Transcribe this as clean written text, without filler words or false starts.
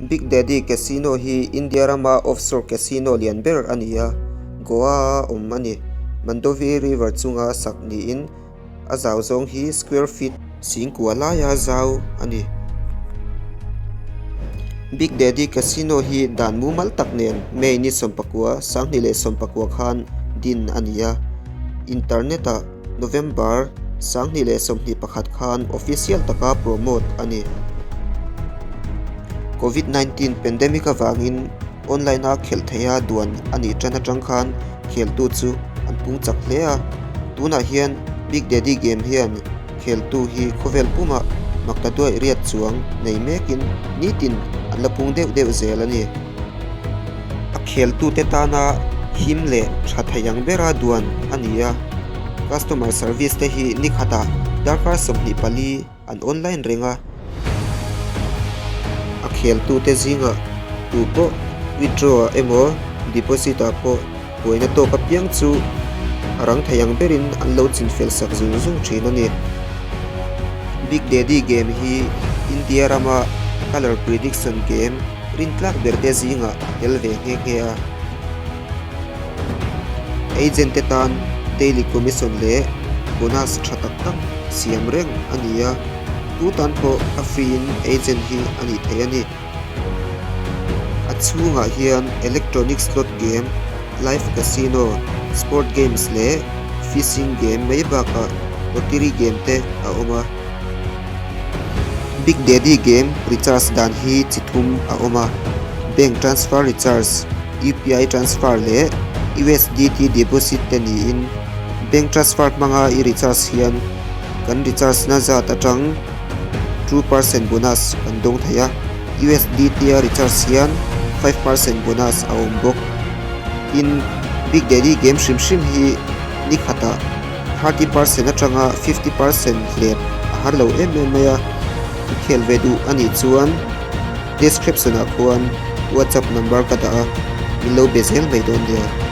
Big Daddy Casino hi India rama offshore casino lian ber a ni a, Goa-a awm a ni. Mandovi River chunga sak niin a zau zawng hi square feet singkua laia zau a ni. Big Daddy Casino hi dan mumal tak nen May ni sawmpakua, 2019 khan din a ni a, internet-ah November 2021 khan official taka promote a ni. Covid 19 pandemic avangin online a khelh theiha duan a nih tan atang khan kheltu chu an pung chak hle a. Tunah hian Big Daddy game hian kheltu hi khawvel pumah makta duaih riat chuang nei mekin nitin an la pung deuh deuh zel a ni. A kheltute tana him leh tha thei ang bera duan a ni a, customer service te hi ni khatah darkar 24 an online reng a. A kheltute zingah tu pawh withdraw ah emaw deposit ah pawh buaina tawk apiang chu a rang thei ang berin an lo chinfel sak zung zung thin a ni. Big Daddy game hi India rama colour prediction game rintlak ber te zingah a tel ve nghe nghe a. Agent te tan daily commission leh bonus tha tak tak siam reng a ni a, tu tan pawh a free in agent hi a nih theih a ni. A chhungah hian electronic slot game, live casino, sport games leh fishing game mai bakah lottery game te a awm a. Big Daddy game recharge dan hi chi thum a awm a, bank transfer recharge, UPI transfer leh USDT deposit te niin bank transfer hmanga i recharge hian kan recharge na zat atang 2% bonus kan dawng thei a, USDT a recharge hian 5% bonus a awm bawk. Tin, Big Daddy game hrim hrim hi ni khatah 30% atanga 50% hlep a har lo em em mai a, i khel ve duh a nih chuan description ah khuan WhatsApp number ka dah a, min lo be zel mai dawn nia.